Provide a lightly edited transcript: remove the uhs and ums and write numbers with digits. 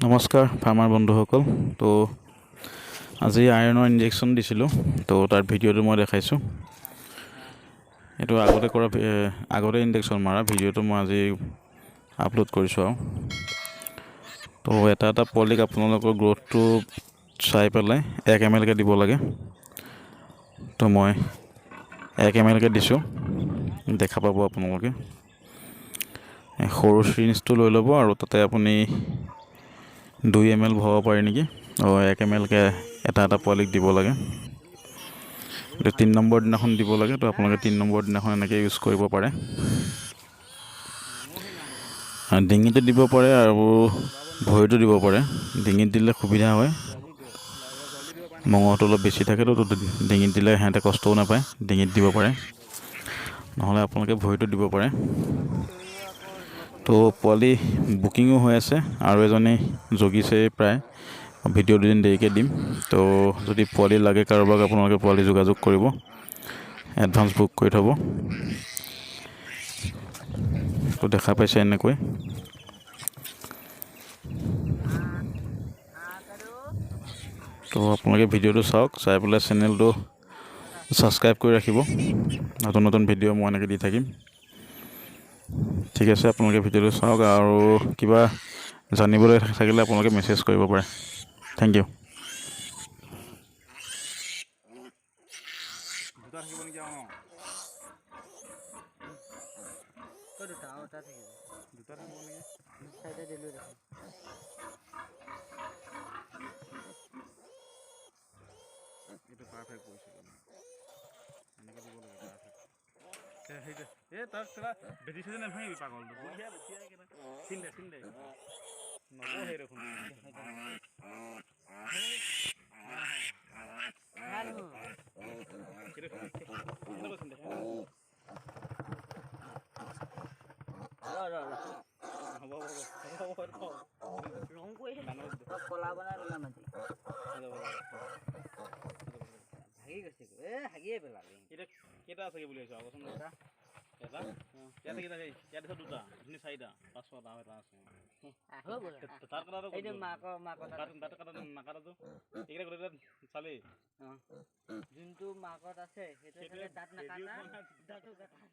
নমস্কাৰ ফাৰ্মাৰ বন্ধুসকল। তো আজি আইৰণৰ ইনজেকশ্যন দিছিলোঁ, তো তাৰ ভিডিঅ'টো মই দেখাইছোঁ। এইটো আগতে কৰা, আগতে ইনজেকশ্যন মৰা ভিডিঅ'টো মই আজি আপলোড কৰিছোঁ। আৰু তো এটা এটা পোৱালিক আপোনালোকৰ গ্ৰ'থটো চাই পেলাই 1 এম এলকৈ দিব লাগে। তো মই 1 এম এলকৈ দিছোঁ, দেখা পাব আপোনালোকে। সৰু চিৰিঞ্জটো লৈ ল'ব আৰু তাতে আপুনি 2 এম এল ভৰাব পাৰে নেকি। অঁ, 1 এম এলকৈ এটা এটা পোৱালিক দিব লাগে। এইটো 3 নম্বৰ দিনাখন দিব লাগে। তো আপোনালোকে 3 নম্বৰ দিনাখন এনেকৈ ইউজ কৰিব পাৰে। ডিঙিতো দিব পাৰে আৰু ভৰিতো দিব পাৰে। ডিঙিত দিলে সুবিধা হয়, মঙহটো অলপ বেছি থাকেতো, তো ডিঙিত দিলে সিহঁতে কষ্টও নাপায়। ডিঙিত দিব পাৰে, নহ'লে আপোনালোকে ভৰিতো দিব পাৰে। তো পোৱালি বুকিঙো হৈ আছে আৰু এজনী জগিছে প্ৰায়। ভিডিঅ' দুদিন দেৰিকৈ দিম। তো যদি পোৱালি লাগে কাৰোবাক, আপোনালোকে পোৱালি যোগাযোগ কৰিব, এডভান্স বুক কৰি থ'ব। তো দেখা পাইছে এনেকৈ। তো আপোনালোকে ভিডিঅ'টো চাওক, চাই পেলাই চেনেলটো ছাবস্ক্ৰাইব কৰি ৰাখিব। নতুন নতুন ভিডিঅ' মই এনেকৈ দি থাকিম। ঠিক আছে, আপোনালোকে ভিডিঅ'টো চাওক আৰু কিবা জানিবলৈ থাকিলে আপোনালোকে মেছেজ কৰিব পাৰে। Thank you. দুটা থাকিব নেকি? অঁ, দুটা, আৰু এটা থাকিব। দুটা থাকিব নেকি? চাৰিটা দিলোঁ দেখোন। এইটো পাৰফেক্ট পৰিছে। এনেকৈ দিব লাগে, পাৰফেক্ট সেইটো। এই তাক চালা বেজি চেজি নাভাঙিবি পাগলটো। বঢ়িয়া বঢ়িয়া। চিন দে, চিন দে। নবহে দেখোন। ভাল হ'ব। সেইটো সেনেকৈ চিন দে। ৰ ৰ ৰ। হ'ব হ'ব হ'ব হ'ব। ৰং কৰি কলা বনাই পেলাম আজি। ভাগি গৈছে, এ হাগিয়ে পেলালি। এতিয়া কেইটা আছেগৈ বুলি ভাবিছ কচোন? এটা, এটা ইয়াতে কেইটা? ইয়াত দিছ দুটা, এইখিনি চাৰিটা, পাঁচ, ছটা আৰু এটা আছে। হৈ গ'ল। তাত কটাটো? এইটো মাকৰ তাত কটা নাকাটাটো। এইকেইটা গোটেই চালি। যোনটো মাকত আছে সেইটো দাঁত নাকাটা, দাঁতো কাটা নাই।